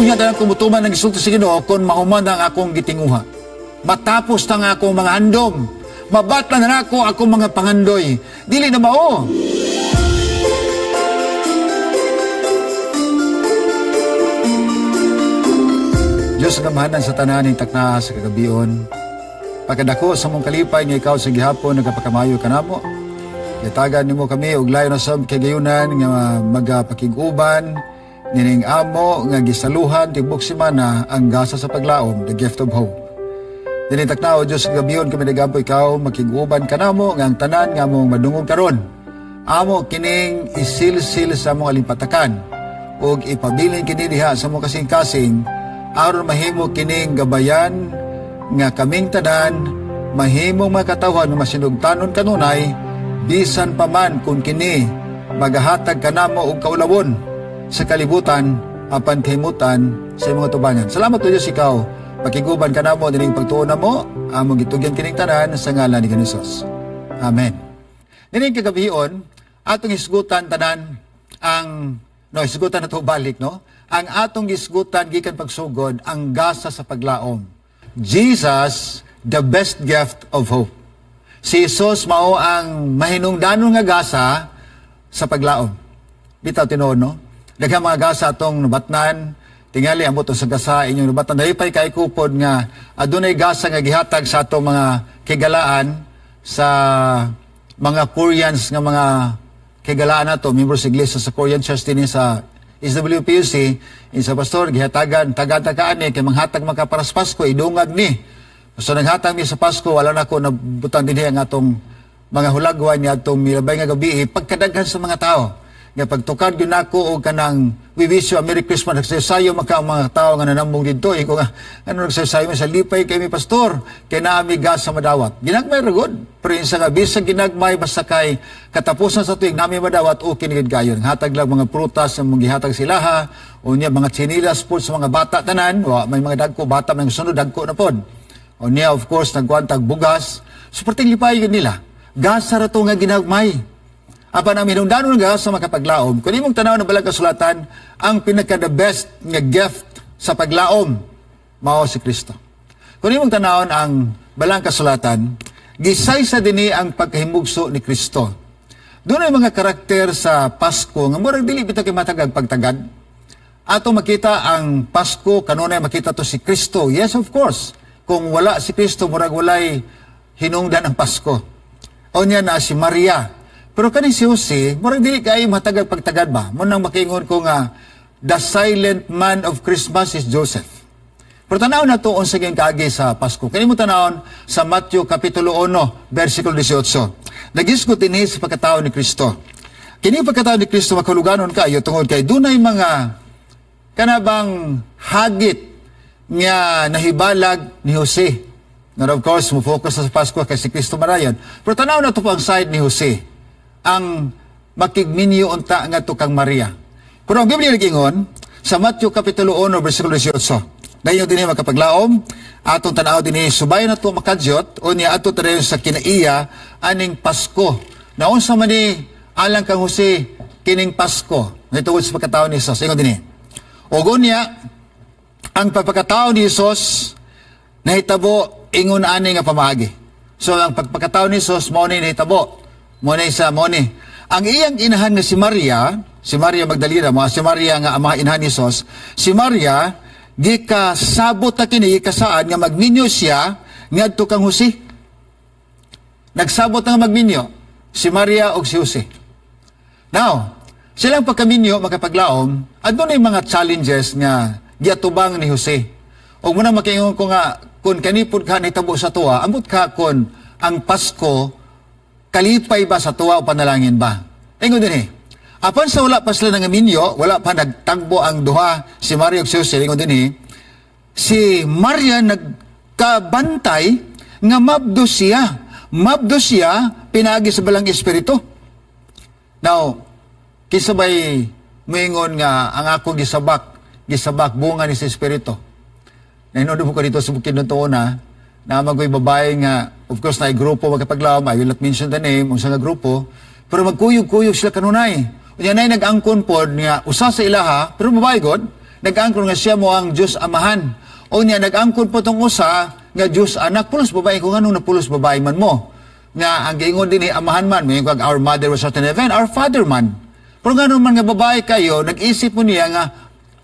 Unya na lang kumutuman ang gisulti sa Ginoo kung mahuman ang akong gitinguha. Matapos na nga akong mga handom. Mabatla na nako akong mga pangandoy. Dili na mao. Diyos ang amahanan sa tanan ning takna sa kagabion. Pagkadako sa mong kalipay nga ikaw sa gihapon nagapakamayo kanamo. Gitagan nimo kami og layo na sab kagayunan nga magapakig-uban nining amo nga gisaluhan tibok semana ang gasa sa paglaom, the gift of hope. Dinhi takna, o Diyos, gabion kami nagampo ikaw makig-uban kanamo nga ang tanan nga among madungog karon. Amo kining isilsil sa among alimpatakan ug ipabilin kini diha sa among kasing-kasing aron mahimo kining gabayan nga kaming tanan mahimong makatawhan nga masinugtanon kanunay bisan pa man kung kini magahatag kanamo og kaulawon sa kalibutan apan kahimutan sa imong atubangan. Salamat o Diyos, ikaw pakiguban kanamo dining pagtuo namo, among gitugyan kining tanan sa ngalan ni Jesus. Amen. Nining kagabion atong hisgutan tanan ang no hisgutan na to balik no. Ang atong gisgutan gikan pagsugod ang gasa sa paglaom. Jesus, the best gift of hope. Si Jesus mao ang mahinungdanon nga gasa sa paglaom. Bitaw tinuod no. Daghang mga gasa atong nabatnan, tingali ambot sa gasa inyong nabatnan. Dahil pa'y kaikupod nga adunay gasa nga gihatag sa atong mga kigalaan sa mga Koreans nga mga kigalaan nato, members sa iglesia sa Korean Church dinhi sa SWPUC, isa pastor gihatagan taga-tagaan ni kay manghatag maka para sa Pasko idungag ni. So naghatag mi sa Pasko, wala na ko nabutang dinhi ang atong mga hulagwan ni atong milabay nga gabi pagkadaghan sa mga tao. Nga pagtukad gyud nako og kanang we wish you a Merry Christmas, nagsayo maka ang mga tao nga nanambong didto. Ingon nga ano nagsayo sa lipay kay mi pastor kay naami gas sa madawat. Ginagmay ra gud. Pero insa nga bisag ginagmay basta kay katapusan sa tuig nami madawat, okay ni gid kayo. Hatag lang mga prutas ang gihatag silaha unya mga tsinilas pod sa mga bata tanan, wa may mga dagko bata may sunod dagko na pod. Unya of course nagkuantag bugas. So perting lipay gid nila. Gasa ra to nga ginagmay. Apan ang hinungdanon nga sa makapaglaom, kung imong tanaw ng balang kasulatan, ang pinaka the best nga gift sa paglaom, mao si Kristo. Kung imong tanawon ang balang kasulatan, gisaysa dinhi ang pagkahimugso ni Kristo. Doon ay mga karakter sa Pasko nga murag dili bitaw kay matagag pagtagad. Ato makita ang Pasko, kanunay makita to si Kristo. Yes, of course. Kung wala si Kristo, murag walay hinungdan ang Pasko. O niya na si Maria. Pero kaning si Jose, murag dili kaayo matagag pagtagad ba? Munang makiingon ko nga, the silent man of Christmas is Joseph. Pero tanaw na to unsa gyud kaagi sa Pasko. Kani mo tanawon sa Matthew Kapitulo 1, versikulo 18. Nagisgot dinhi sa pagkatao ni Kristo. Kini pagkatao ni Kristo makahuluganon kaayo tungod kay dunay mga kanabang hagit nga nahibalag ni Jose. Now of course, mo focus sa Pasko kay si Kristo marayon. Pero tanaw na to po ang side ni Jose, ang makigminyo unta nga to kang Maria. Pero ang Biblia nagingon sa Matthew Kapitulo 1 versikulo 18. Dayon dinhi makapaglaom, atong tan-aw dinhi subay na to makadyot unya adto tayo sa kinaiya aning Pasko. Naunsa man ni alang kang Jose kining Pasko nitungod sa pagkatao ni Jesus. Ingon dinhi. Og unya ang pagpakatao ni Jesus nahitabo ingon ani nga pamaagi. So ang pagpakatao ni Jesus mao ni nahitabo. Mo ni sa mo ni. Ang iyang inahan nga si Maria Magdalena, mo si Maria nga ama inahan ni Jesus, si Maria gikasabot ta kini gikasaan nga magminyo siya ngadto kang Jose. Nagsabot nga magminyo si Maria og si Jose. Now, silang pagkaminyo makapaglaom, adunay mga challenges nga giatubang ni Jose. Og muna makiingon ko nga kun kanipod ka nitabo sa tuwa, ambot ka kun ang Pasko kalipay ba sa tuwa o panalangin ba? Ingon din eh. Apan sa wala pa sila nangaminyo, wala pa nagtagbo ang duha, si Maria ug si Jose, ingon din eh, si Maria nagkabantay nga mabdo siya. Mabdo siya, pinaagi sa balang espiritu. Now, kinsa bay moingon nga ang ako gisabak, gisabak bunga ni sa espiritu. Nainood mo ko dito sa Bukidnon tuona, na magoy babae nga, of course, na grupo magkapaglaom, I will not mention the name, unsa nga grupo, pero magkuyog-kuyog sila kanunay. Unya nay nag-angkon pod nga usa sa ilaha, pero babae god, Nag-angkon nga siya mo ang Diyos Amahan. O niya, nag-angkon po tong usa nga Diyos Anak. Pulos babae ko, nganong napulos babae man mo? Nga ang giingon din ni Amahan man, may kag "Our Mother was in heaven," "Our Father" man. Pero ngano man nga babae kayo, nag-isip mo niya nga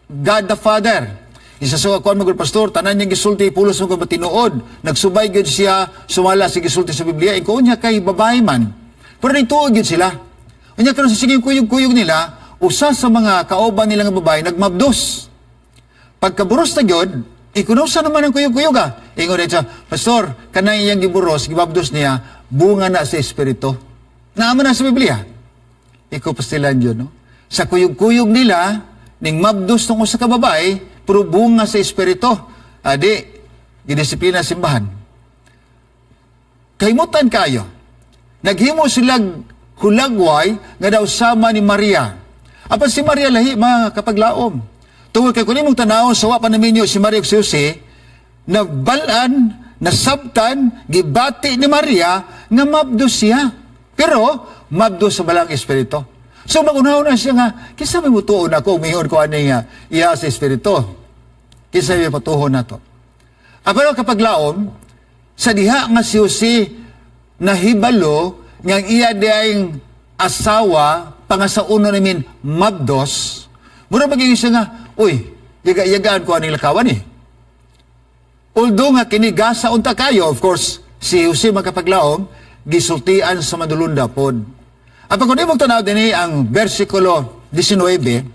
God the Father. Isa sa kuan magud, pastor, tanan niyang gisulti pulos mo tinuod. Nagsubay gyud siya sumala sa gisulti sa Biblia, ikaw niya kay babae man. Pero nituo gyud sila. Unya karon sa sige kuyog-kuyog nila, usa sa mga kauban nila nga babae nagmabdos. Pagkaburos na gyud, ikuno sa naman ang kuyog-kuyog ah. Ingon siya, "Pastor, kanang iyang giburos, gibabdos niya, bunga na sa Espiritu." Naama na sa Biblia. Ikaw pastilan yun, no? Sa kuyog-kuyog nila, ning mabdos tong usa ka babae, pero bunga sa Espiritu. Adi, gidisiplina simbahan. Kahimutan kayo. Naghimo sila hulagway nga daw sama ni Maria. Apan si Maria lahi, mga kapaglaom. Tungod kay kung imong tanawon sa wa pa naminyo si Maria ug si Jose, nabalaan, nasabtan, gibati ni Maria nga mabdos siya. Pero mabdos sa Balang Espiritu. So magunaw na siya nga, kinsa may mutuon ako, umiyon ko ani nga, iya sa Espiritu. Kinsa may patuhon na to. Apan kapag laom, sa diha nga si Jose nahibalo nga ang iya diayng asawa pangasauno namin mabdos, mura magiging siya nga, "Uy, yaga-yagaan ko aning lakawan eh." Although nga kinigasa unta kayo, of course, si Jose, magkapaglaom, gisultian sa manulunda pod. Apan kung imong tanaw dinhi ang versikulo 19,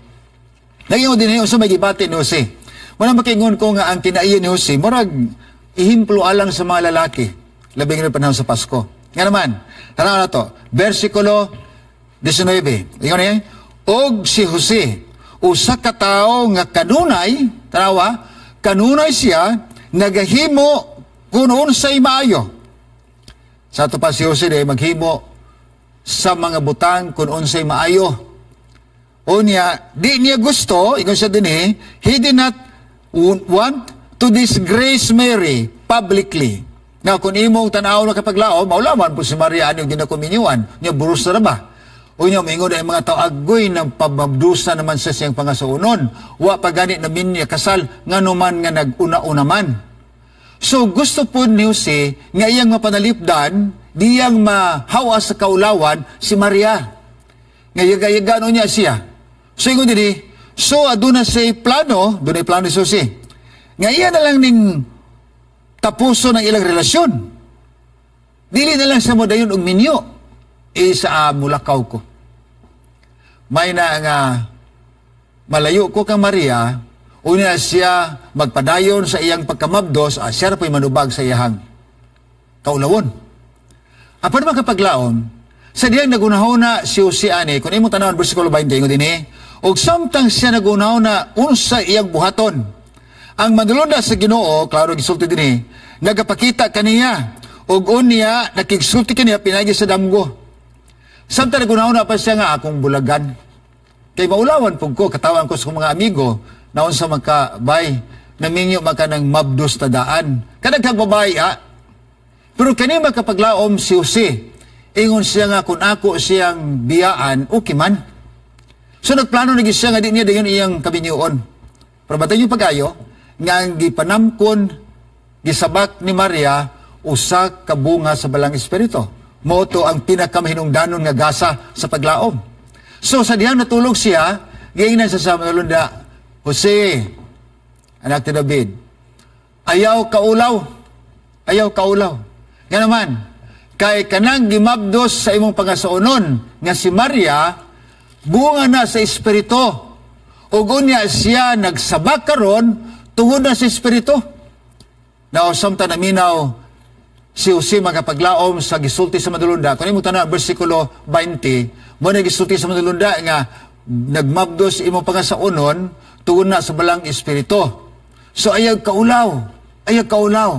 naging dinhi unsa may gibati ni Jose. Wala makingon ko nga ang kinaiya ni Jose, murag ihimplo alang sa mga lalaki, labing na panahon sa Pasko. Nga naman, tanaw na to, versikulo 19. Ingon niya, "Og si Jose, usa ka tawo nga kanunay," tanawa, kanunay siya, "nagahimo kung unsay maayo." Sa ato pa si Jose day maghimo sa mga butang kung unsay maayo. Unya, di niya gusto, ingon siya dinhi, he did not want to disgrace Mary publicly. Nga kung imong tanaw na kapaglaom, maulaman po si Maria ani ginakuminyuan, niya buros na ba? Unya, mingon ang mga tao, "Agoy ng pamabdusa naman sa siyang pangasaunon. Wa pa gani na minya kasal, nga numan nga nag-una-una man." So gusto po ni Jose nga iyang mapanalipdan, diyang mahawa sa kaulawan si Maria. Nga yaga-yaga niya siya. So ingon dinhi, so aduna say plano, dunay plano si Jose. Nga iya na lang ning tapuso ng ilang relasyon. Dili na lang sa mo dayon og minyo. Isa mulakaw ko. May na nga malayo ko kang Maria, unya siya magpadayon sa iyang pagkamabdos, siya ra po'y manubag sa iyahang kaulawon. Apan makapaglaom, sa diyang nagunahona si Jose ani, kung imong tanawon versikulo 20, ingon dinhi, "Og samtang siya nagunahona unsa iyang buhaton, ang manulunda sa Ginoo," klaro gisulti dinhi, "nagapakita kaniya, ug unya nakigsulti kaniya pinagi sa damgo." Samtang nagunahona pa siya nga akong bulagan. Kay maulawan pug ko, katawan ko sa mga amigo, naon sa magka, bay, namingyo maka ng mabdos ta daan. Kadaghang babae, ah. Pero kani makapaglaom si Jose, ingon siya nga kung ako siyang biyaan, okay man. So nagplano na siya nga di niya dayon iyang kabinyuon. Pero batay yung pag-ayo, nga ang gipanamkon, gisabak ni Maria, usa ka bunga sa Balang Espiritu. Mao to ang pinakamahinungdanon nga gasa sa paglaom. So sa diyang natulog siya, giingnan sa sa manulunda, "Jose, anak ni David, ayaw kaulaw, ayaw kaulaw. Nga naman, kay kanang gimabdos sa imong pangasaunon nga si Maria, bunga na sa Espiritu. Ug unya siya nagsabak karon tungod na sa Espiritu." Now, samtang naminaw si Jose, magapaglaom, sa gisulti sa manulunda, kung imong tanaw versikulo 20, mo na gisulti sa manulunda nga nagmabdos imong pangasaunon tungod na sa Balang Espiritu. So ayaw kaulaw, ayaw kaulaw.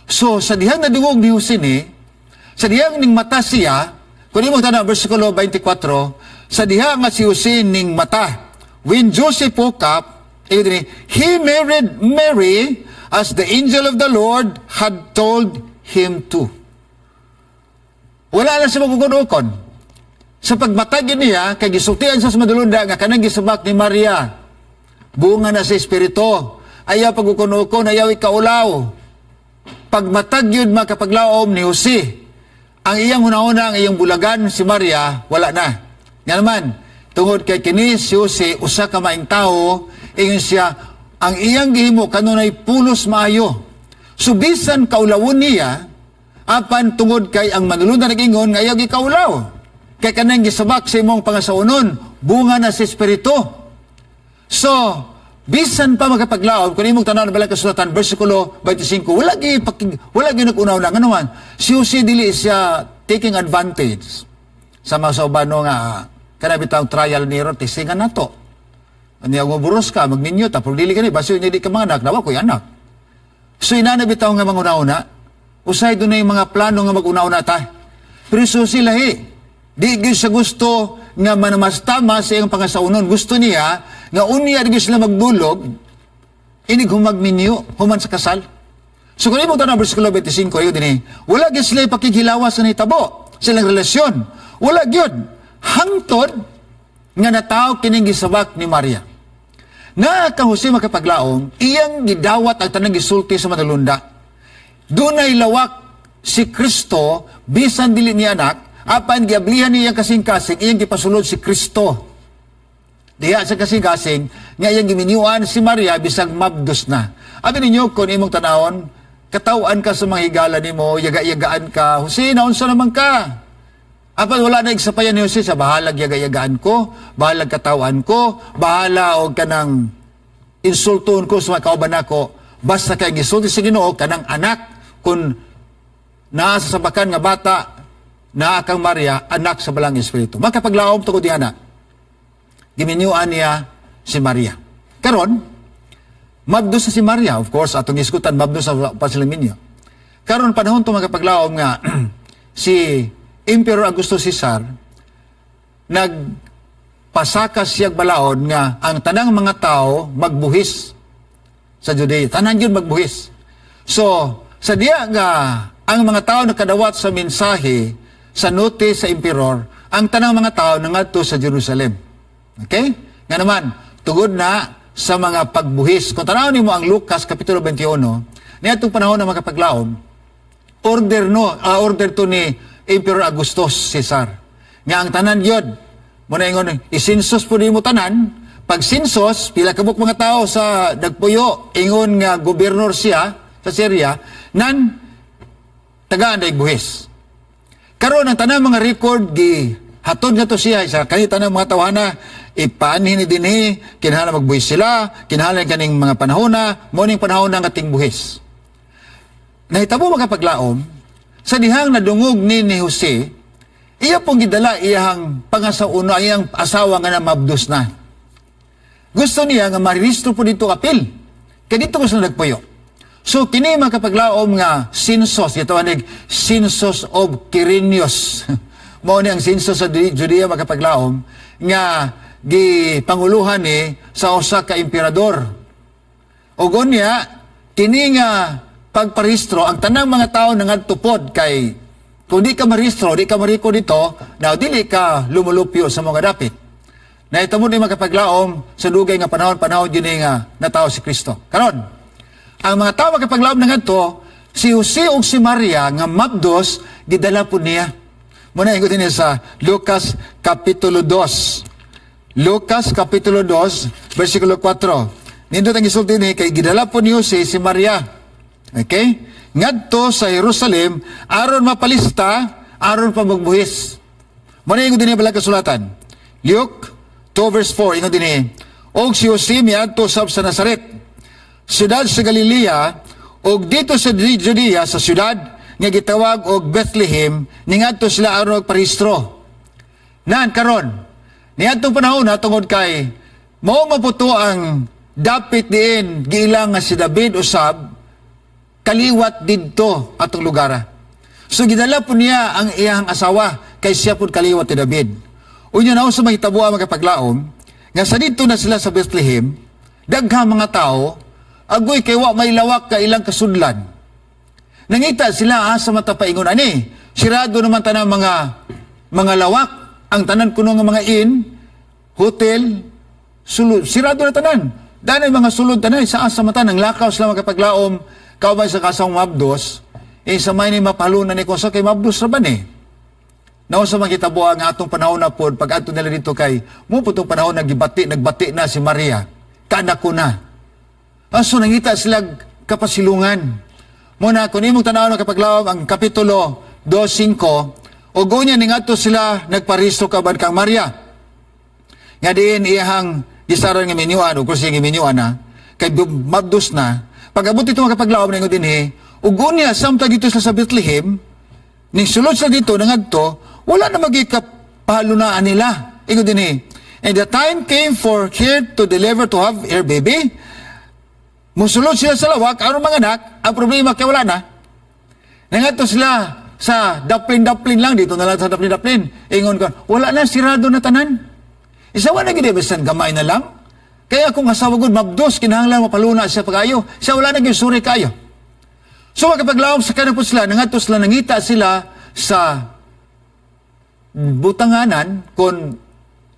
So sa dihang nadungog ni Jose ni, sa dihang ning mata siya, kung imong tanaw versikulo 24, sa diha nga si Jose ning mata, when Joseph woke up, he married Mary as the angel of the Lord had told him to. Wala na siya magukon-ukon. Sa pagmatag niya, kay gisultian sa madulunda nga kanang gisabak ni Maria, Bunga na sa Espiritu. Ayaw pag-ukon-ukon, ayaw ikaulaw. Pagmatag yun makapaglaom ni Jose, ang iyang hunahuna, ang iyang bulagan si Maria, wala na. Nga naman, tungod kay kini si Jose, usa ka maing tao, ingon siya, ang iyang gihimo kanunay pulos maayo. So bisan kaulawon niya, apan tungod kay ang manulundan nag-ingon nga ayaw gikaulaw. Kay kanang gisabak sa imong pangasawon, bunga na sa Espiritu. So, bisan pa makapaglaom, kung imong tanaw na balang kasulatan, versikulo 25, wala gi nag-unaw na. Nga naman, si Jose dili siya taking advantage sa mga saubano nga kana bitang trial and error, tisingan na to. Niya mo buros ka, magninyo, tapos dili ka ni, basi niya di ka mga anak, nawa ko'y anak. So inana bitaw nga manguna-una, usay doon na yung mga plano nga mag-una-una ta. Pero so sila di gyud siya gusto nga manamastama sa iyang pangasaunon. Gusto niya nga unya di gyud sila magdulog, inig humagminyo, human sa kasal. So kung imong tanaw versikulo 25, ayo dinhi, wala gyud sila ipakighilawas sa nahitabo, silang relasyon. Wala gyud. Hangtod nga nataw kining gisabak ni Maria. Na kang Jose makapaglaom, iyang gidawat ang tanang gisulti sa manulunda. Dunay lawak si Kristo, bisan dili niya anak, apan giablihan niya iyang kasing-kasing, iyang gipasulod si Kristo. Diha sa kasing-kasing, nga iyang giminyuan si Maria, bisag mabdos na. Abi ninyo, kung imong tanawon, katawan ka sa mga higala nimo, yaga-yagaan ka, Jose, naunsa naman ka? Apan wala na igsapayan ni Jose sa bahalag yaga-yagaan ko, bahalag katawan ko, bahala og kanang insultuon ko sa mga kauban nako, basta kay gisulti sa Ginoo kanang anak kun naa sa sabakan nga bata naa kang Maria, anak sa Balang Espiritu. Makapaglaom tungod diha na. Giminyuan niya si Maria. Karon, mabdos na si Maria, of course, atong iskutan, mabdos sa pa silang minyo. Karon panahon to makapaglaom nga si Emperor Augusto Caesar nagpasaka siyag balaod nga ang tanang mga tao magbuhis sa Judea. Tanan yun magbuhis. So, sa diya nga ang mga tao nakadawat sa mensahe sa notice sa emperor, ang tanang mga tao nangadto sa Jerusalem. Okay? Nga naman, tugod na sa mga pagbuhis. Kung tanaw nimo ang Lucas Kapitulo 21, niadtong panahon na makapaglaom, order no, order to ni Emperor Augustus Caesar. Nga ang tanan yod, muna ingon, i-census po nimo tanan, pag census, pila kabuk mga tao sa nagpuyo, ingon nga gobernador siya sa Syria, nan tagaan na buhis. Karon ang tanang mga record gi hatod nga to siya sa kani tanang mga tawhana ipaanhin ni dinhi, kinahanglan magbuhis sila, kinahanglan kaning mga panahona, mo ning panahon nga tingbuhis. Nahitabo makapaglaom sa dihang nadungog ni Jose, iya pong gidala iyang pangasauno, iyang asawa nga namabdos na. Gusto niya nga marehistro po dito kapil. Kaya dito ko sila nagpuyo. So, kini makapaglaom nga census, ito anig Census of Quirinius. Mao ni ang census sa Judea makapaglaom nga gipanguluhan ni sa usa ka emperador. Ug unya, kini nga pagparehistro, ang tanang mga tao nangadto pod kay kung di ka marehistro, di ka mariko dito, na dili ka lumulupyo sa mga dapit. Nahitabo ni makapaglaom sa dugay nga panahon, panahon yun nga natao si Kristo. Karon, ang mga tao makapaglaom na ngadto, si Jose ug si Maria nga mabdos, gidala po niya. Muna ingon din sa Lucas Kapitulo 2. Lucas Kapitulo 2, versikulo 4. Nindot ang gisulti ni kay gidala po ni Jose si Maria. Okay? Ngadto sa Jerusalem aron mapalista, aron pa magbuhis. Muna ingon din bala kasulatan. Luke 2 verse 4 ingon din, og si Jose miadto sab sa Nazaret, siyudad sa Galilea, og dito sa Judea sa siyudad nga gitawag og Bethlehem, ningadto sila aron magparehistro. Nan karon, niadtong panahon na tungod kay mao maputo ang dapit diin giilang nga si David usab kaliwat didto atong lugara. So gidala po niya ang iyang asawa kay siya pud kaliwat ni David. Unya na sa mahitabo ang makapaglaom nga sa didto na sila sa Bethlehem, daghang mga tao agoy kay wa may lawak ka ilang kasudlan. Nangita sila sa mata paingon ani. Sirado naman tanang mga lawak, ang tanan kuno nga mga inn, hotel, sulod, sirado na tanan. Danay mga sulod tanay sa asa mata nang lakaw sila, makapaglaom, kauban sa kasang mabdos, eh sa may ni mapalunan ni kung sa kay mabdos ra ba ni. Naunsa man kitabo ang atong panahon na pod pag adto nila dito kay mo putong panahon nagibati, nagbati na si Maria. Kaanak ko na. Aso nangita sila kapasilungan. Muna kung imong tan-awon, kapaglaom, ang kapitulo 2:5, ug unya ningadto sila nagparisto kauban kang Maria. Nga diin iyahang gisaran nga minyuan o kursi nga minyuan na kay mabdos na. Pag-abot ito, makapaglaom, ningon dinhi, ug unya samtang dito sila sa Bethlehem, ning sulod sa dito nangadto, wala na magikapahalunaan nila. Ingon dinhi, "And the time came for her to deliver, to have her baby." Musulod sila sa lawak aron manganak, ang problema kay wala na. Nangadto sila sa daplin-daplin lang, dito na lang sa daplin-daplin. Ingon ko, wala na, sirado na tanan. Isa wala gid, bisan gamay na lang. Kaya kung asawa gud mabdos, kinahanglan mapaluna siya pag-ayo. Siya wala na gyud suri kayo. So makapaglaom sa kanang po sila, nangadto sila, nangita sila sa butanganan kon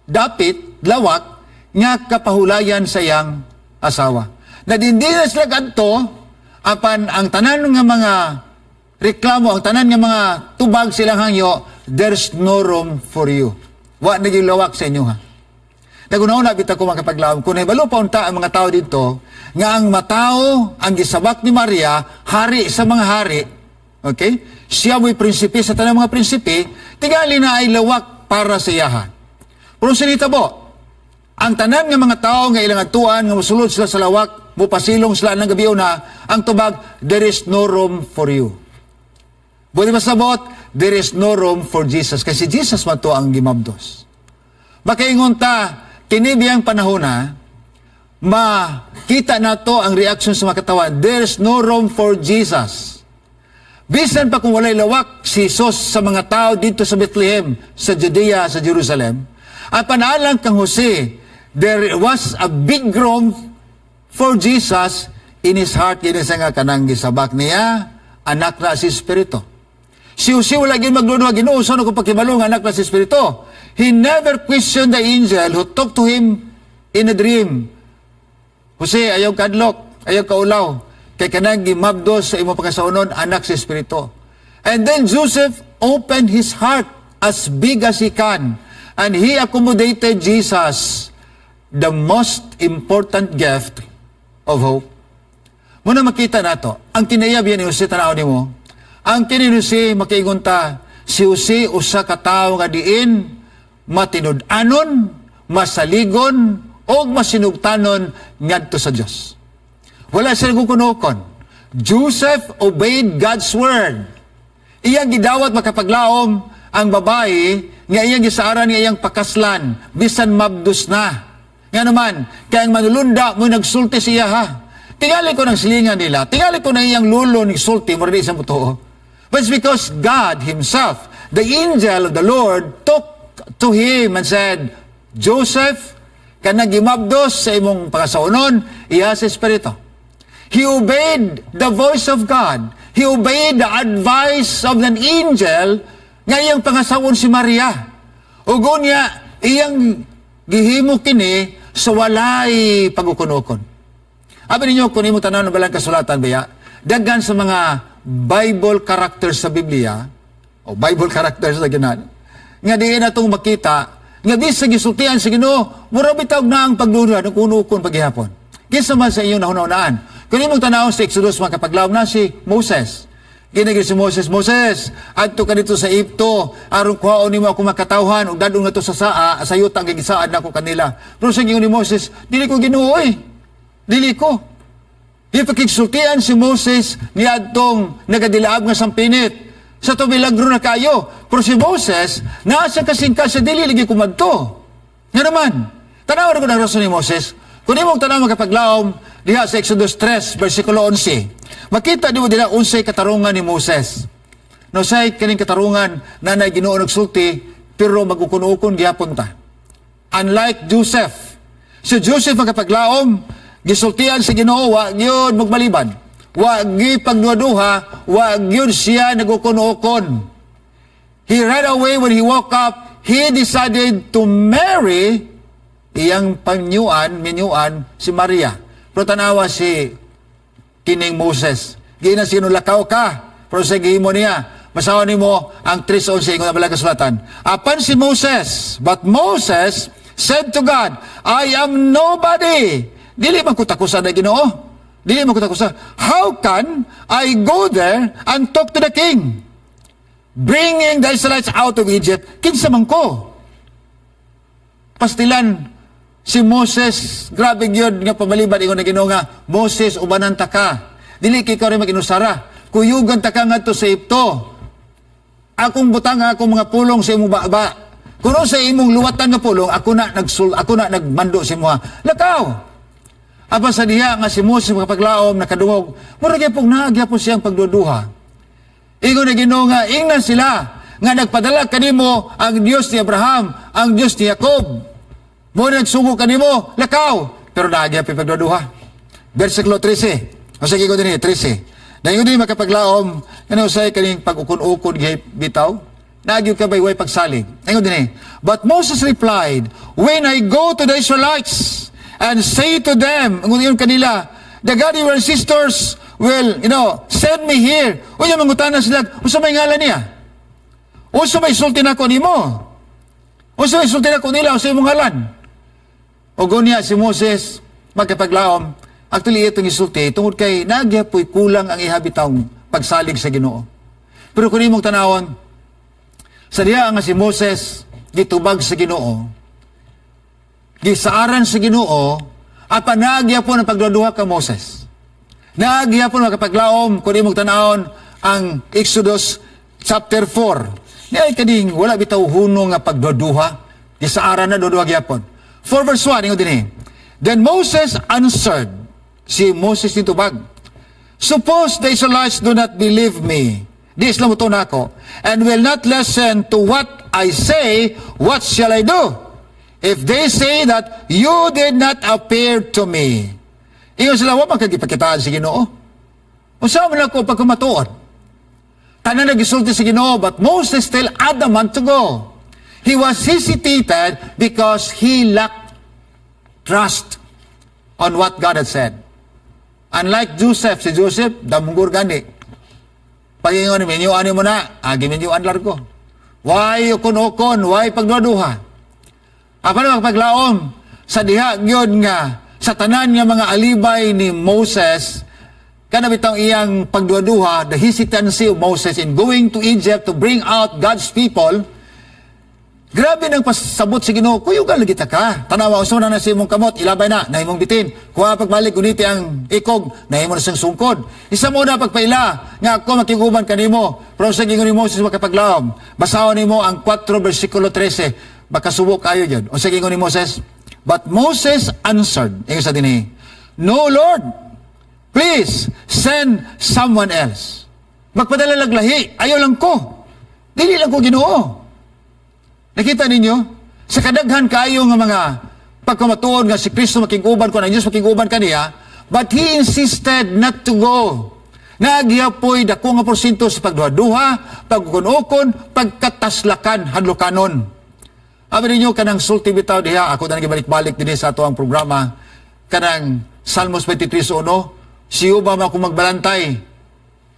dapit lawak nga kapahulayan sa iyang asawa. Na dindi na sila kadto apan ang tanan nga mga reklamo, ang tanan nga mga tubag silang hangyo, "There's no room for you." Wa na gyud lawak sa inyo ha. Naguna-una bitaw ko, makapaglaom, kung nahibalo pa unta ang mga tao dito, nga ang matao, ang gisabak ni Maria, hari sa mga hari, okay? Siya mo'y prinsipe sa tanang mga prinsipe, tingali na ay lawak para sa iyahan. Pero sinita bo, ang tanan nga mga tao nga ilang atuan nga mosulod sila sa lawak, mupasilong sila ng gabi na, ang tubag, "There is no room for you." Buti masabot, there is no room for Jesus. Kasi Jesus man to ang gimabdos. Makaingon ta, kini biyang panahon na, makita nato ang reaction sa mga katawan. There's no room for Jesus. Bisan pa kung walay lawak si Jesus sa mga tao dito sa Bethlehem, sa Judea, sa Jerusalem, at panalang kang Jose, there was a big room for Jesus in his heart. Kini sa nga kanang gisabak niya, anak na si Espiritu. Si Jose wala gyud magduduha, "Ginoo, sa ko pakibalo nga anak na si Espiritu?" He never questioned the angel who talked to him in a dream. "Jose, ayaw kadlok, ayaw kaulaw. Kay kanang gimabdos sa imo pagkasaunon, anak sa Espiritu." And then Joseph opened his heart as big as he can. And he accommodated Jesus, the most important gift of hope. Muna makita nato, ang kinayab yan ni Jose, tanaw nimo. Ang kini ni Jose, makiingon ta, si Jose usa ka tawo nga diin matinud-anon, masaligon, o masinugtanon ngadto sa Dios. Wala siya nagkukunokon. Joseph obeyed God's word. Iyang gidawat, makapaglaom, ang babae nga iyang gisaaran nga iyang pakaslan bisan mabdos na. Nga naman, kaya ang manulunda mo nagsulti siya ha. Tingali ko ng silingan nila, tingali ko na iyang lulo nagsulti, mo rin isang buto. But it's because God Himself, the angel of the Lord, took to him and said, "Joseph, kanang gimabdos sa imong pangasaunon, iya sa Espiritu." He obeyed the voice of God. He obeyed the advice of an angel nga iyang pangasawon si Maria. Ug unya, iyang gihimo kini sa walay pag-ukon-ukon. Abi ninyo, kung imo tanaw ng balang kasulatan baya, daghan sa mga Bible characters sa Biblia, o Bible characters sa ginan, nga diin natong makita, nga di sa gisultian sa Ginoo, mura bitaw na ang pagduda, nagkunukon paghihapon. Kinsa man sa inyong nahunahunaan? Kung imong tanaw sa Exodus, makapaglaom na si Moses. Ginagin si Moses, "Moses, adto ka dito sa Egypto, aron kuhaon nimo ako makatawhan, ug dadong nato sa saa, sa yuta nga gisaad nako kanila." Pero sa gingon ni Moses, "Dili ko Ginoo eh. Dili ko." Ipakigsultian si Moses niadtong nagadilaab nga sampinit. Sa to milagro na kayo. Pero si Moses, nasa kasingka sa dili lagi kumadto. Nga naman, tanaw ko ng rason ni Moses. Kung imong tanaw, makapaglaom, diha sa Exodus 3, versikulo 11, makita di mo dila unsay katarungan ni Moses. No say kaning katarungan na nay Ginoo nagsulti, pero magukun-ukon gihapon ta. Unlike Joseph. Si Joseph, makapaglaom, gisultian sa Ginoo, wa gyud magmaliban. Wa gyud pagduha, wa gyud siya nagukun-ukon. He right away when he woke up, he decided to marry Iyang panyuan, minyuan si Maria. Pero tanawa si kining Moses. Giingnan siya, "Lakaw ka." Pero sa gihimo niya, basahon nimo ang 3:11 ingon ang kasulatan. Apan si Moses, "But Moses said to God, 'I am nobody.'" Dili man ko takusa na Ginoo. Dili man ko takusa. "How can I go there and talk to the king, bringing the Israelites out of Egypt? Kinsa man ko?" Pastilan, si Moses, grabe gyud nga pamaliban. Ingon na Ginoo nga, "Moses, ubanan ta ka. Dili kay ikaw rin mag-inusara. Kuyugan ta ka ngadto sa Ehipto. Akong butang ang akong mga pulong sa imong baba. Kuno sa imong luwatan nga pulong, ako na nagmando sa imo. Lakaw." Apan sa diha nga si Moses makapaglaom nakadungog, mura gyapon naa gyapon siyang pagduduha. Ingon na Ginoo nga, ingnan sila nga nagpadala kanimo ang Dios ni Abraham, ang Dios ni Jacob. Mo nagsugo kanimo, lakaw. Pero naa gyapon pagduduha. Versikulo 13. O sige ko dinhi, 13. Dahil din makapaglaom, ano say kaning pag-ukon-ukon gihay bitaw? Nagyo ka ba way pagsalig? Ingon dinhi. "But Moses replied, 'When I go to the Israelites and say to them,'" ingon yun kanila, "the God of your ancestors will send me here. Unya mangutana sila, 'Unsa may ngalan niya? Unsa may sulti nako nimo? Unsa may sulti nako nila? Unsa imong ngalan?'" O gunya si Moses magkapaglaom, actually itong isulti, tungod kay nagyapoy kulang ang ihabitang pagsalig sa Ginoo. Pero kung imong tanawon, sa diha nga si Moses gitubag sa Ginoo, gisaaran sa Ginoo, apan nagyapon ang pagduduha ka Moses. Nagyapon makapaglaom kung imong tanawon ang Exodus chapter 4. Ni ay kaning wala bitaw hunong nga pagduduha, gisaaran na, duduha gyapon. 4 verse 1, ingon dinhi. "Then Moses answered," si Moses nitubag, "Suppose the Israelites do not believe me," di sila motuo nako, "and will not listen to what I say, what shall I do? If they say that you did not appear to me." Ingon sila, "Wa man kagipakitaan si Ginoo. Unsa man ako pagkamatuod?" Tanan nagisulti sa Ginoo, but Moses still adamant to go. He was hesitated because he lacked trust on what God had said. Unlike Joseph, si Joseph, damunggur gani. Pagingon, minyuan mo na, agi minyuan largo. Why ukon-ukon, why pagduduha? Apa na paglaom sa diha gyud nga sa tanan nga mga alibay ni Moses, kana bitang iyang pagduduha, the hesitancy of Moses in going to Egypt to bring out God's people. Grabe nang pasabot sa Ginoo, "Kuyugan lagi ta ka. Tanawa uso na na sa imong kamot, ilabay na, na imong bitin. Kuha pagbalik guniti ang ikog, na imo na siyang sungkod. Isa mo na pagpaila, nga ako makiguban kanimo." Pero sa gingon ni Moses makapaglaom, basahon nimo ang 4 versikulo 13, baka subo kayo dyan. O sa gingon ni Moses, "But Moses answered," ingon sa dinhi, "No, Lord, please send someone else." Magpadala laglahi, ayaw lang ko. Dili lang ko Ginoo. Nakita ninyo? Sa kadaghan kayo nga mga pagkamatuod nga si Kristo makiguban ko, ang Diyos makiguban kaniya, but he insisted not to go. Nagyapoy dako nga porsyento sa pagduha-duha, pagukon-ukon, pagkataslakan, hadlukanon. Abi ninyo kanang sulti bitaw diha, ako na nagibalik-balik dinhi sa ato ang programa, kanang Salmos 23:1, "Siyo ba ako magbalantay?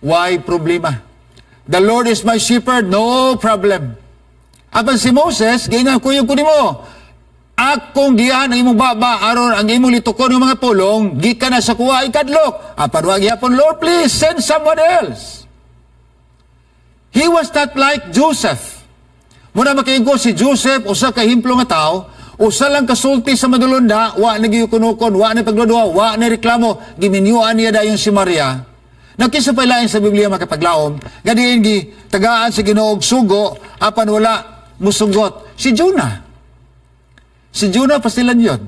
Why problema? The Lord is my shepherd, no problem." Apan si Moses, giingon, "Kuyog ko nimo. Akong giyahan ang imong baba, aron ang imong litukon ng mga pulong, gikan na sa kuha ikadlok." Apan wa gyapon, "Lord, please send someone else." He was not like Joseph. Muna makiingko si Joseph, usa ka himplo nga tao, usa lang kasulti sa madulunda, wa na giyukunukon, wa na pagduduha, wa na reklamo, giminyuan niya dayon si Maria. Nakisa pa lain sa Biblia makapaglaom, gadiin gi tagaan sa Ginoo og sugo, apan wala musugot. Si Jonah. Si Jonah pasilan yun.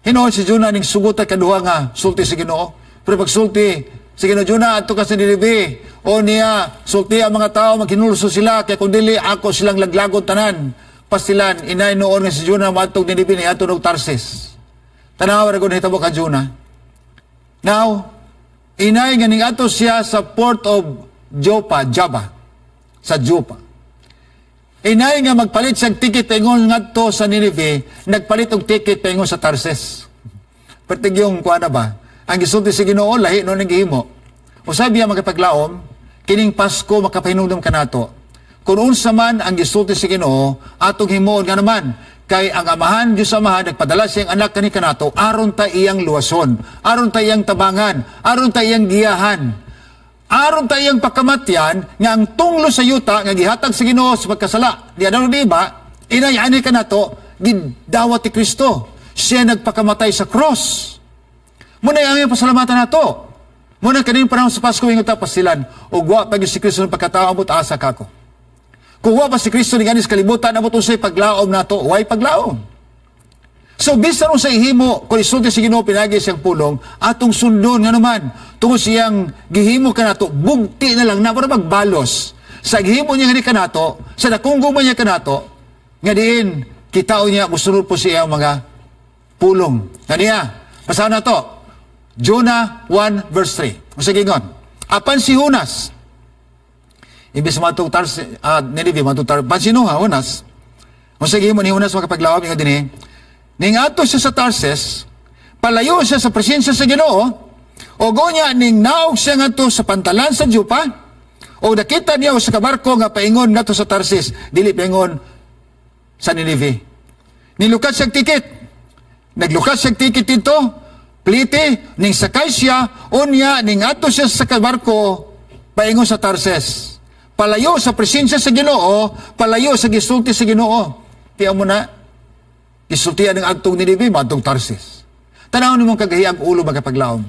Hinuon si Jonah ning sugot at kaduha nga sulti sa Ginoo. Pero pagsulti sa Ginoo, "Jonah, adto ka sa Nineveh. O niya, sulti ang mga tao, maghinulso sila, kaya kung dili, ako silang laglagon tanan." Pastilan, inay noon nga si Jonah moadtog Nineveh ni adto og Tarsis. Tanawa ra gud hitabo ka Jonah. Now, inay nga ning adto siya sa port of Joppa, Java, sa Joppa. Inay nga magpalit siyang ticket paingon ngadto sa Nineveh, nagpalit og ticket paingon sa Tarses. Pertig yung kuha na ba? Ang gisulti sa Ginoo, lahi no nang gihimo. Usahay biya, makapaglaom, kining Pasko makapahinumdum kanato. Kung unsa man ang gisulti sa Ginoo, atong himuon nga naman kay ang Amahan, Diyos Amahan, nagpadala siyang anak kani kanato aron ta iyang luwason, aron ta iyang tabangan, aron ta iyang giyahan, aron ta iyang pakamatyan nga ang tunglo sa yuta nga gihatag sa Ginoo sa pagkasala di ano di ba inay ani kanato, gidawat ni Kristo. Siya nagpakamatay sa cross. Muna ang iyang pasalamatan nato. Muna kaning panahon sa Pasko, ingon ta pasilan ug wa pa gyud si Kristo ng pagkatao, abot asa kako. Kung wa pa si Kristo ni sa kalibutan, abot unsay paglaom nato? Way paglaom. So bisan unsa ihimo, kung isulti si Ginoo pinagi siyang pulong, atong sundon nga naman tungod siyang gihimo kanato, bugti na lang na para magbalos. Sa gihimo niya ngani kanato, sa dakong gugma niya kanato, nga diin kita niya musunod po siya ang mga pulong. Kaniya, basahan na to. Jonah 1 verse 3. Unsa gingon? Apan si Jonas, imbes matong Tars, Nineveh, matong Tars, pansinuha, Jonas. Unsa gihimo ni Jonas, makapaglaom? Nga dinhi, ning adto siya sa Tarses, palayo siya sa presensya sa Ginoo, o gonya ning naog siya ngadto sa pantalan sa Jopa, o nakita niya sa kabarko nga paingon ngadto sa Tarsis, dili paingon sa Nineveh. Nilukat siya ticket. Naglukat siya ticket dito, plite, ning sakay siya, unya, ning adto siya sa kabarko, paingon sa Tarses. Palayo sa presensya sa Ginoo, palayo sa gisulti sa Ginoo. Tiyan mo na, gisultian ng adtong Nineveh, madtong Tarsis. Tanaw nimong kagahi ang ulo, magkapaglaom.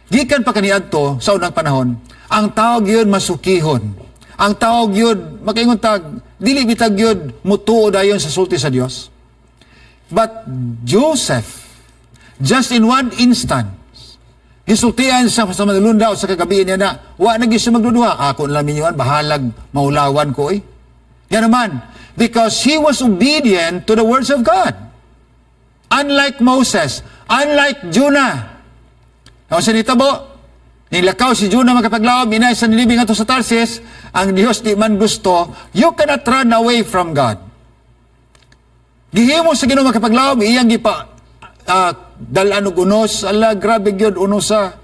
Gikan pa kaniadto sa unang panahon, ang tao gyud masukihon. Ang tao gyud makaingon tag dili bitag gyud mutuo dayon sa sulti sa Dios. But Joseph, just in one instance, gisultian sa manulunda sa kagabi niya na, wa na gyud siya magduduha. Ako na lang minyuan, bahalag maulawan ko eh. Yan naman, because he was obedient to the words of God. Unlike Moses, unlike Jonah. Ang sa nitabo, nilakaw si Jonah, makapaglaom, inay sa Nineveh ngadto sa Tarsis, ang Diyos di man gusto. You cannot run away from God. Gihimo sa Ginoo, makapaglaom, iyang gipa dalan og unos, ala, grabe gyud unos sa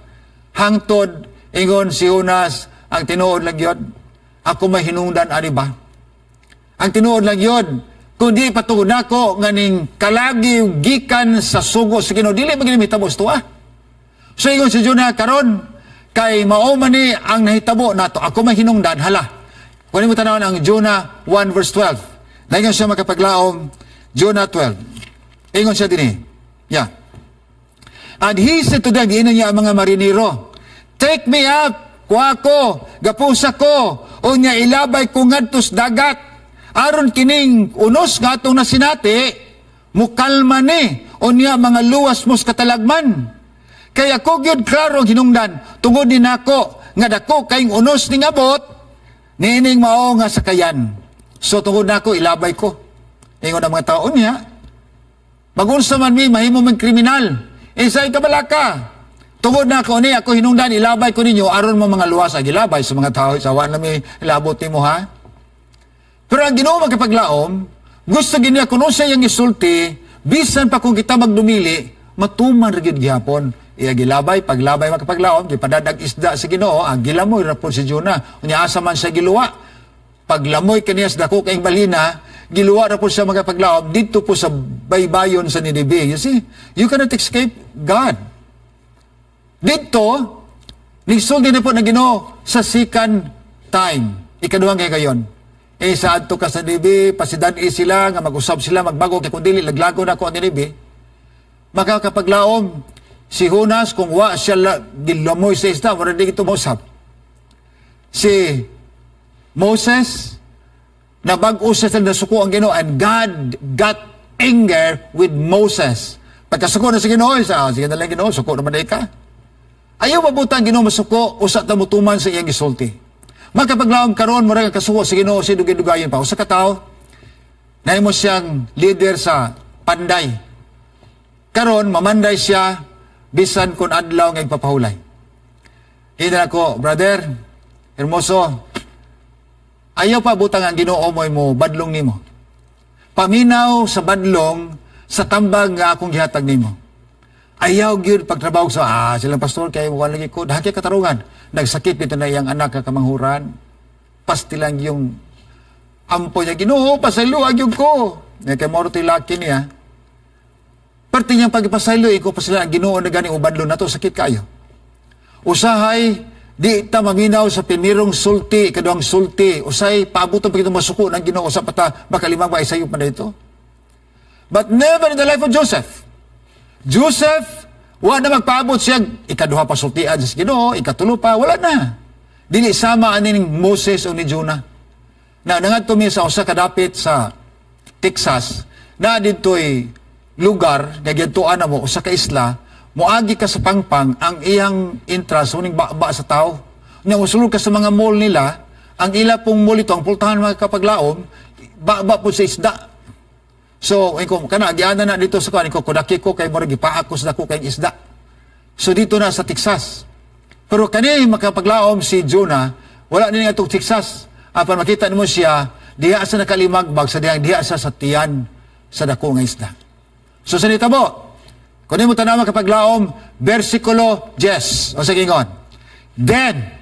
hangtod ingon si Jonas, ang tinuod lang gyud, ako may hinungdan ani ba? Ang tinuod lang gyud, kundi patungod nako nga ning kalagi gikan sa sugo sa Ginoo, dili man mahitabo sa tuwa. So ingon si Jonah, karon kay mao man ni ang nahitabo nato, ako may hinungdan, hala. Kunin mo tanawon ang Jonah 1 verse 12. Dayon siya, makapaglaom, Jonah 12. Ingon siya dinhi. Yeah. And he said to them, giingnan niya ang mga marinero, "Take me up, kuha ko, gapusa ko, unya ilabay ko ngadto sa dagat, aron kining unos nga atong nasinati, mukalma ni, unya mga luwas mo sa katalagman. Kay ako gyud klaro ang hinungdan, tungod ni nako, nga dako kayong unos ning abot, niining mao nga sakayan. So tungod nako, ilabay ko." Ingon ang mga tao niya, "Magunsa man mi, mahimo man kriminal. Insay kabalaka. Tungod na ako ni ako hinungdan, ilabay ko ninyo aron mo mga luwas." Ang gilabay sa mga tao sa wa na mi ilabot nimo ha. Pero ang Ginoo, makapaglaom, gusto gid niya kung unsa iyang gisulti, bisan pa kung kita magdumili, matuman ra gyud gihapon. Iya gilabay, paglabay, makapaglaom, gipadadag isda sa Ginoo, ang gilamoy ra pod si Jonah. Unya asa man siya giluwa? Paglamoy kaniya sa dako kayong balina, giluwa ra po siya, makapaglaom dito po sa baybayon sa Nineveh. You see, you cannot escape God. Dito, nigsulti na po ng Ginoo sa second time. Ikaduhang kay gayon. Eh, sa adto ka sa Nineveh, pasidan sila nga mag-usab sila, magbago, kay kung dili, laglago na ko ang Nineveh. Makakapaglaom, si Jonas, kung wa siya gilamoy sa isda, wala di ito mausab. Si Moses, nabag-o siya sa nasuko ang Ginoo and God got anger with Moses. Pagkasuko na sa Ginoo, sa sige na lang Ginoo, suko naman ka. Ayaw mabutan Ginoo masuko, usa ta mutuman sa iyang gisulti. Makapaglaom, karon mo ra kasuko sa Ginoo si dugay-dugayon pa. Usa ka tawo, nahimo siyang leader sa panday. Karon mamanday siya bisan kun adlaw nga ipapahulay. Ina ko, "Brother, hermoso, Ayaw pa butang ang Ginoo mo badlong nimo. Paminaw sa badlong sa tambag nga akong gihatag nimo. Ayaw gyud pagtrabaho sa silang pastor kay wala lagi ko dahil katarungan. Nagsakit dito na iyang anak ka kamanghuran. Pastilang yung ampo niya, "Ginoo, pasaylo gyud ko." Nga kay moro laki niya. Parte niyang pagpasaylo, iko pa sila ang Ginoo na gani ubadlo na to, sakit kayo. Usahay, di ta maminaw sa pinirong sulti, ikaduhang sulti. Usay, paabuton pa kitong masuko ng Ginoo sa pata, makalimang ba isayo pa na ito. But never in the life of Joseph. Joseph, wala na magpaabot siya, ikaduha pa sultian sa Ginoo, ikatulo pa, wala na. Dili sama ani ning Moses o ni Jonah. Na nangadto mi sa usa ka dapit sa Texas, na didto'y lugar nga giadtuan na mo usa ka isla, moagi ka sa pangpang, ang iyang entrance uning ba sa tao. Nya mosulod ka sa mga mall nila, ang ila pong mall ito, ang pultahan, mga kapaglaom, ba po sa isda. So, inko kana agiana na dito sa kuan ko kudaki ko kay murag gipaak ko sa dako kay isda. So dito na sa Texas. Pero kani, makapaglaom, si Jonah, wala ni atong Texas. Apan makita nimo siya diha sa nakalimagbag sa dihang diha sa tiyan sa dako nga isda. So sa nitabo, kung mo tanaw, kapaglaom, versikulo 10. O sige, ingon. "Then,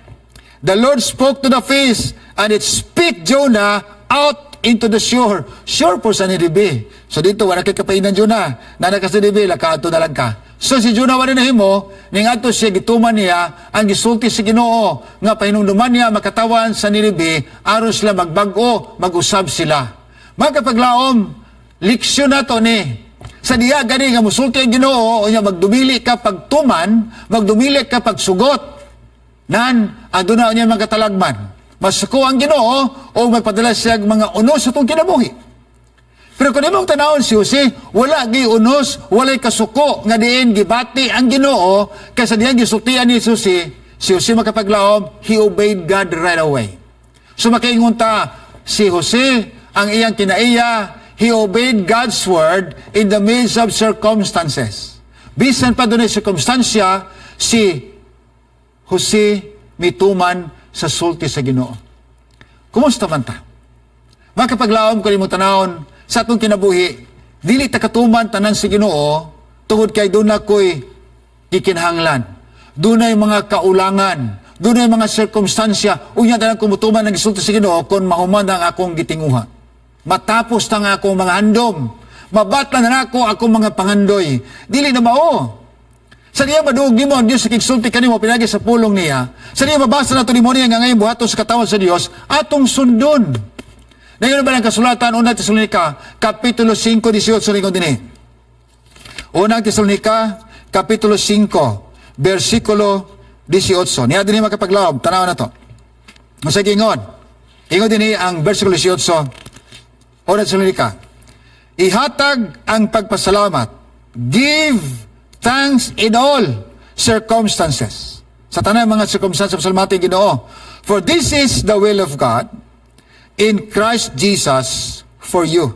the Lord spoke to the fish, and it spit Jonah out into the shore." Shore po sa Nineveh. So dito, wala kay kapainan, Jonah. Nana ka sa Nineveh, lakato na lang ka. So si Jonah wala nahimo, ning adto siya, gituman niya ang gisulti sa Ginoo nga pahinumduman niya makatawan sa Nineveh aron sila magbag-o, mag-usab sila. Mga kapaglaom, leksyon na to ni sa diya gani nga musulti ang Ginoo unya magdumili ka pagtuman, magdumili ka pagsugot. Nan aduna unya mga katalagman. Masuko ang Ginoo o magpadala siya og mga unos sa itong kinabuhi. Pero kung imong tanawon si Jose, wala gi unos, walay kasuko nga diin gibati ang Ginoo kaysa diyang gisultian ni Jose. Si Jose, makapaglaom, he obeyed God right away. So makaingon ta, si Jose, ang iyang kinaiya, he obeyed God's word in the midst of circumstances. Bisan pa dunay sirkumstansya, si Jose mituman sa sulti sa Ginoo. Kumusta man ta? Makapaglaom, kung imong tanawon sa atong kinabuhi, dili ta katuman tanan sa Ginoo tungod kay duna ko'y gikinahanglan. Dunay mga kaulangan, dunay mga sirkumstansya, unya tanan kumutuman ang gisulti sa Ginoo kung mahuman ang akong gitinguha. Matapos na nga akong mga handom, mabatla na nako akong mga pangandoy. Dili na mao. Sa diya maduog nimo ang Dios sa kigsulti kanimo pinagi sa pulong niya. Sa diya mabasa nato nimo niya nga ngayon buhaton sa katawan sa Dios, atong sundon. Ngayon ba ang kasulatan, Unang Tesalonika, Kapitulo 5, 18 lingon dinhi. Unang Tesalonika, Kapitulo 5, versikulo 18. Niya dinhi, makapaglaom, tanaw na to. Masay ingon. Ingon dinhi ang versikulo 18, Unang Tesalonika. "Ihatag ang pagpasalamat. Give thanks in all circumstances." Sa tanang mga circumstances, pasalamati Ginoo. "For this is the will of God in Christ Jesus for you."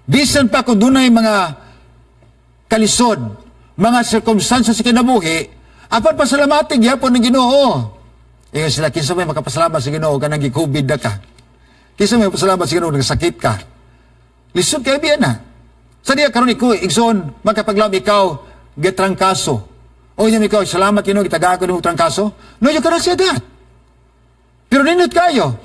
Bisan pa kung dunay mga kalisod, mga sirkumstansya sa kinabuhi, apan pasalamati gyapon ng Ginoo. Ingon sila, kinsa may makapasalamat sa Ginoo kanang gi-COVID na ka? Kinsa may pasalamat sa Ginoo nagsakit ka? Lisod kay biyan na. Sa diya karon iko igsoon, makapaglaom, ikaw gitrangkaso. O inyong ikaw, "Salamat Ginoo, gitagaan ko nimo trangkaso." No, you cannot say that. Pero nindot kayo.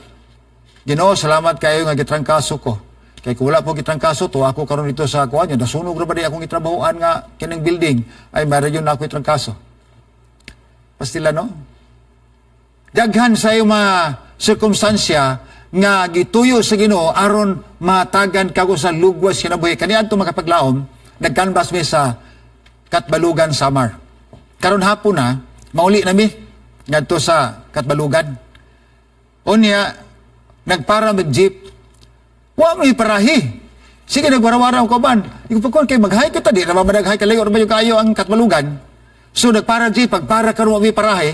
"Ginoo, salamat kayo nga gitrangkaso ko. Kay kung wala po gitrangkaso, to ako karon dito sa kuan niya, nasunog ra ba di akong gitrabahoan nga kining building, ay mayroon yun na ako itrangkaso." Pastila, no? Daghan sa iyong mga sirkumstansya nga gituyo sa Ginoo aron matagan ka sa lugwas kinabuhi. Kaniadto, makapaglaom, nagkanbas mi sa Katbalugan, Samar. Karon hapon na, mauli na mi ngadto sa Katbalugan. Unya, nagpara mig jeep. Wa mi parahi. Sige, nagwarawara ko ban. Iko pagkuan kay maghay kita, di na ba managhay kalayo ba yung kayo ang Katbalugan. So nagpara jeep, pagpara karon wa mi parahi.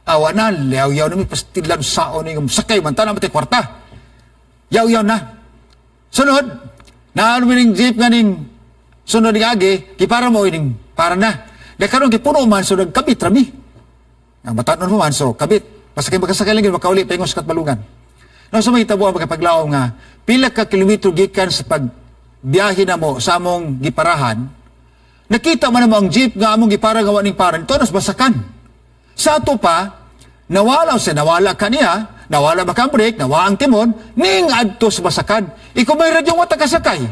Awa na, yaw-yaw na mi pastilan sao ni sakay man tanan mati kwarta. Yaw-yaw na. Sunod, naano mi ning jeep nga ning sunod ning agi, gipara mo ining para na. Dahil karon gipuno man, so nagkabit rami. Ang batanon mo man, so kabit. Basta kay makasakay lang yun, makauli pa sa Katbalugan. No, sa may tabo ang makapaglaom nga pila ka kilometro gikan sa pagbiyahe namo sa among giparahan, nakita man namo ang jeep nga among gipara nga wa ning para, ito nas basakan. Sa ato pa, nawala siya, nawala kaniya, nawala ba kang brake, nawa ang timon, ning adto sa basakan. Ikaw may radyo wa ta kasakay.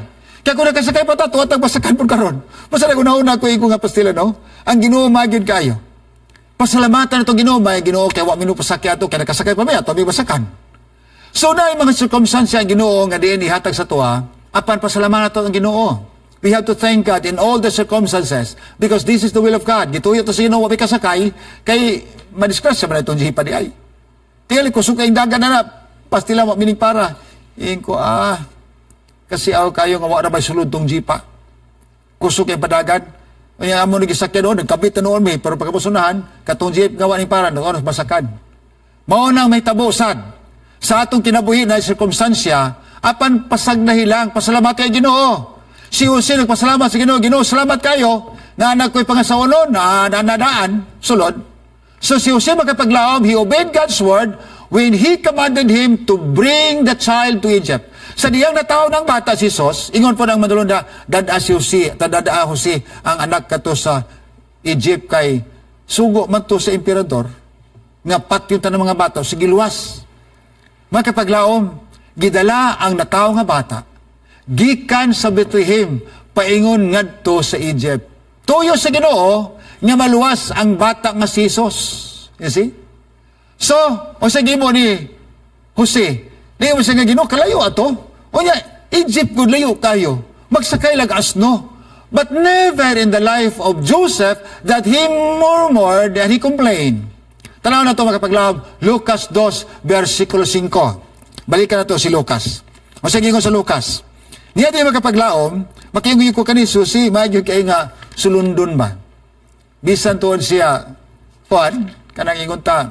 Kaya kung nakasakay pa ta, tuwa tag basakan pud karon. Basta nag-una-una ko ko nga pastila, no? Ang Ginoo magyud kayo. Pasalamatan na itong Ginoo, may Ginoo kay wa minu pasakay ato, kaya nakasakay pa mi ato, may basakan. So na mga sirkumstansya ang Ginoo nga diin ihatag sa tuwa, apan pasalamatan nato ang Ginoo. We have to thank God in all the circumstances because this is the will of God. Gituyo to sa Ginoo wa kasakay kay madisgrasya man itong jipa di ay. Tingali kusog kay dagan na na pastila wa mining para. Ingon ko kasi aw kayo nga wa ra may sulod tong jipa. Kusog kay padagan. Unya amo ni gisakyan noon, nagkabit na noon mi, pero pagkabusunahan, katong jeep nga wa ning para, noon basakan. Mao nang may tabo sad sa atong kinabuhi na sirkumstansya, apan pasagnahi lang, pasalamat kay Ginoo. Si Jose nagpasalamat sa Ginoo, "Ginoo, salamat kayo, na anak ko'y pangasawa noon, na nadaan, sulod." So si Jose makapaglaom, he obeyed God's word when he commanded him to bring the child to Egypt. Sa diyang natawo ng bata si Jesus, ingon po ng manulunda, dad-a si Jose, dad-a Jose, ang anak kato sa Egypt kay sugo man to sa emperador, nga patyon ta ng mga bata, sige luwas. Makapaglaom, gidala ang natawo nga bata, gikan sa Bethlehem, paingon ngadto sa Egypt. Tuyo sa Ginoo, nga maluwas ang bata nga si Jesus. You see? So, o sa gimo ni Jose, di mo siya nga Ginoo, kalayo ato. O niya, Egypt gud layo kayo. Magsakay lag asno. But never in the life of Joseph that he murmured and he complained. Tanaw na ito makapaglaom, Lucas 2, versikulo 5. Balikan na to si Lucas. O sige ko sa Lucas. Niya di makapaglaom, makiingoy ko kani susi, maayod kay nga sulundon ba? Bisan tuod siya, kuan, kanang ingon ta,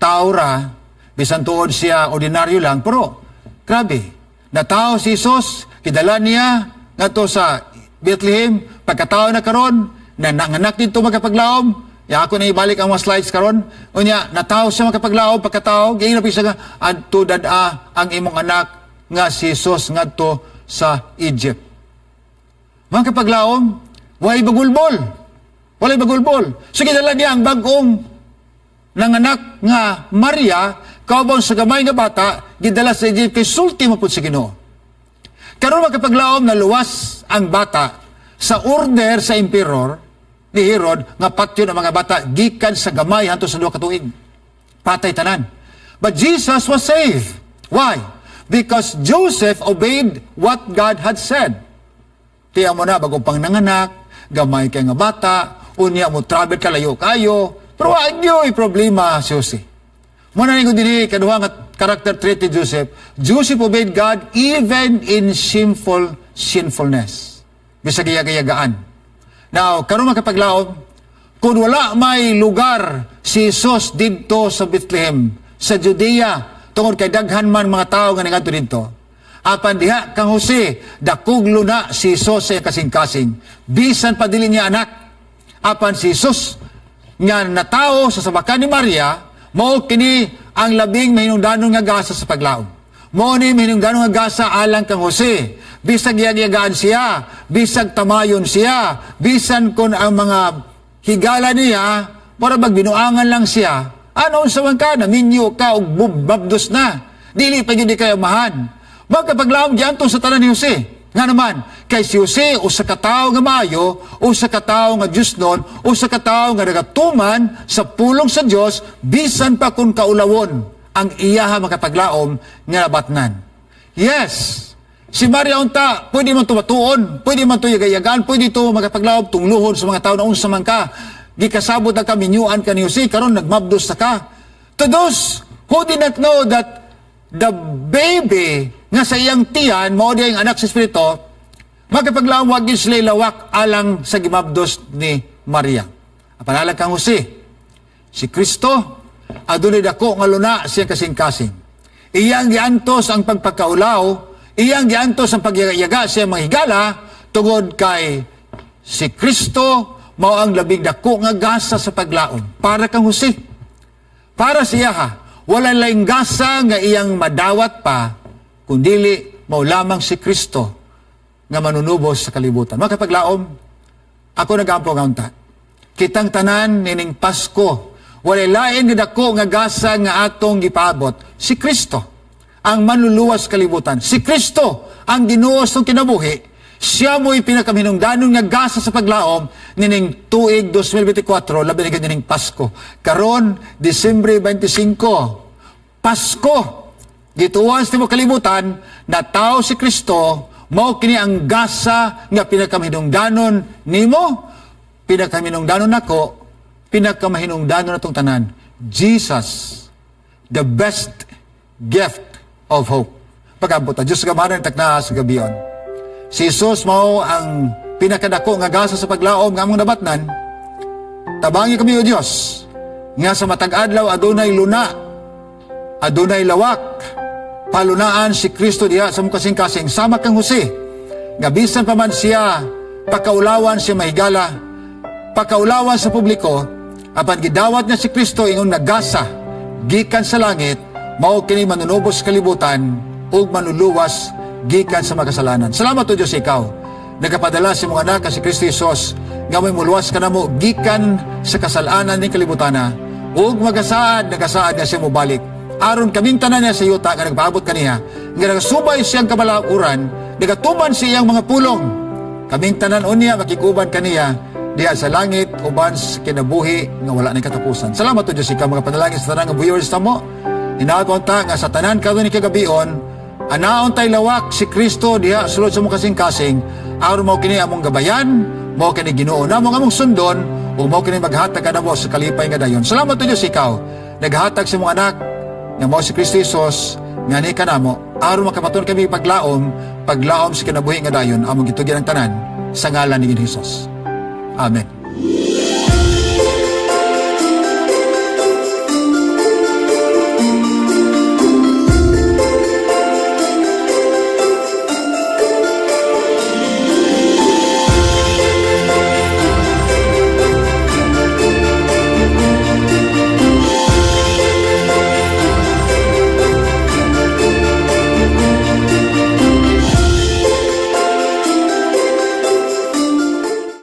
taura, bisan tuod siya ordinaryo lang, pero grabe, natao si Jesus, kidala niya ngadto sa Bethlehem, pagkatao na karon, na nanganak dito magkapaglaom, ya ako na ibalik ang mga slides karon. Unya, natao siya makapaglaom, pagkatao, giingnan pa siya nga, "Adto dad-a ang imong anak nga si Jesus ngadto sa Egypt." Mga kapaglaom, way bagulbol. Walay bagulbol. So gidala niya ang bagong nanganak nga Maria, kauban sa gamay nga bata, gidala sa Egypt kay sulti mo pud sa Ginoo. Karon makapaglaom na luwas ang bata sa order sa emperor ni Herod nga patyon ang mga bata gikan sa gamay hanto sa 2 ka tuig. Patay tanan. But Jesus was saved. Why? Because Joseph obeyed what God had said. Tiya mo na, bago pang nanganak, gamay kay nga bata, unya mo travel ka layo kayo, pero wag niyo problema si Jose. Muna ni ko dinhi kaduha nga character trait ni Joseph. Joseph obeyed God even in shameful sinfulness. Bisag giyagaan. Now, karon makapaglaom, kung wala may lugar si Jesus didto sa Bethlehem, sa Judea, tungod kay daghan man mga tao nga nangadto didto. Apan diha kang Jose, dakog luna si Jesus sa kasing-kasing. Bisan pa dili niya anak. Apan si Jesus nga natao sa sabakan ni Maria, mao kini ang labing mahinungdanon nga gasa sa paglaom. Mao ni mahinungdanon nga gasa alang kang Jose. Bisag yagyagaan siya, bisag tamayon siya, bisan kon ang mga higala niya, para magbinuangan lang siya. Ano unsa man ka, naminyo ka og mabdos na. Dili pa gyud kayo amahan. Magkapaglaom gianto sa tanan ni Jose. Nga naman, kay si Jose usa ka tawo nga maayo, usa ka tawo nga Diyosnon, usa ka tawo nga nagatuman sa pulong sa Dios bisan pa kung kaulawon ang iyaha makapaglaom nga nabatnan. Yes, si Maria unta, pwede man tumatuon, pwede man to yagayagan, pwede to makapaglaom tungluhon sa mga tao na unsa man ka. Gikasabot na ka, minyuan ka ni Jose, karon nagmabdos na ka. To those who did not know that the baby nga sa iyang tiyan, mao di ang anak sa Espiritu, makapaglaom wag gyud sila lawak alang sa gimabdos ni Maria. Apan alang kang Jose, si Kristo, adunay dako nga luna siyang kasing-kasing. Iyang giantos ang pagpagkaulaw, iyang giantos ang pagyaga sa mga higala, tungod kay si Kristo mao ang labing dako nga gasa sa paglaom para kang Jose. Para siya ha, Wala laing gasa nga iyang madawat pa, kundili mao lamang si Kristo nga manunubos sa kalibutan. Mga kapaglaom, ako nagampo nga unta, kitang tanan nining Pasko, walay lain nga dako nga gasa nga atong gipaabot, si Kristo ang manluluwas kalibutan. Si Kristo ang Ginoo sa kinabuhi. Siya mo'y pinakahinungdanon nga gasa sa paglaom nining tuig 2024, labi na nining Pasko. Karon, Disyembre 25, Pasko, gituan sa tibuok kalibutan, na tao si Kristo, mao kini ang gasa nga pinakahinungdanon nimo, pinakahinungdanon nako, pinakamahinungdanon natong tanan. Jesus, the best gift of hope. Pag-ampo ta, Diyos Amahan takna sa gabion. Si Jesus mao ang pinakadako nga gasa sa paglaom nga among nabatnan. Tabangi kami, O Diyos, nga sa matag adlaw adunay luna, adunay lawak, palunaan si Kristo diha sa among kasing-kasing sama kang Jose, nga bisan pa man siya pakaulawan siya mahigala, pakaulawan sa publiko, apan gidawat niya si Kristo ingon nagasa gikan sa langit, mao kini manunubos kalibutan ug manluluwas gikan sa makasalanan. Salamat, O Diyos, ikaw nagapadala sa imong anak si Kristo Jesus nga may muluwas kanamo gikan sa kasalanan ning kalibutana ug magasaad, nagasaad nga siya mobalik aron kaming tanan niya sa yuta nga nagpaabot kaniya, nga nagasubay siyang kabalauran, nagatuman sa iyang mga pulong, kaming tanan unya makiguban kaniya diha sa langit uban sa kinabuhi nga wala nay katapusan. Salamat, O Diyos, ikaw mga panalangin sa tanan nga viewers tamo. Hinaot ta nga sa tanan karon ni kagabion, anaon tay lawak si Kristo diha sulod sa among kasing-kasing aron mao kini among gabayan, mao kini Ginoo namo nga among sundon ug mao kini maghatag kanamo sa kalipay nga dayon. Salamat, O Diyos, ikaw naghatag sa imong anak nga mao si Kristo Jesus nga ni kanamo aron makabaton kami paglaom, paglaom sa kinabuhi nga dayon. Among gitugyan ang tanan sa ngalan ni Jesus. Amen.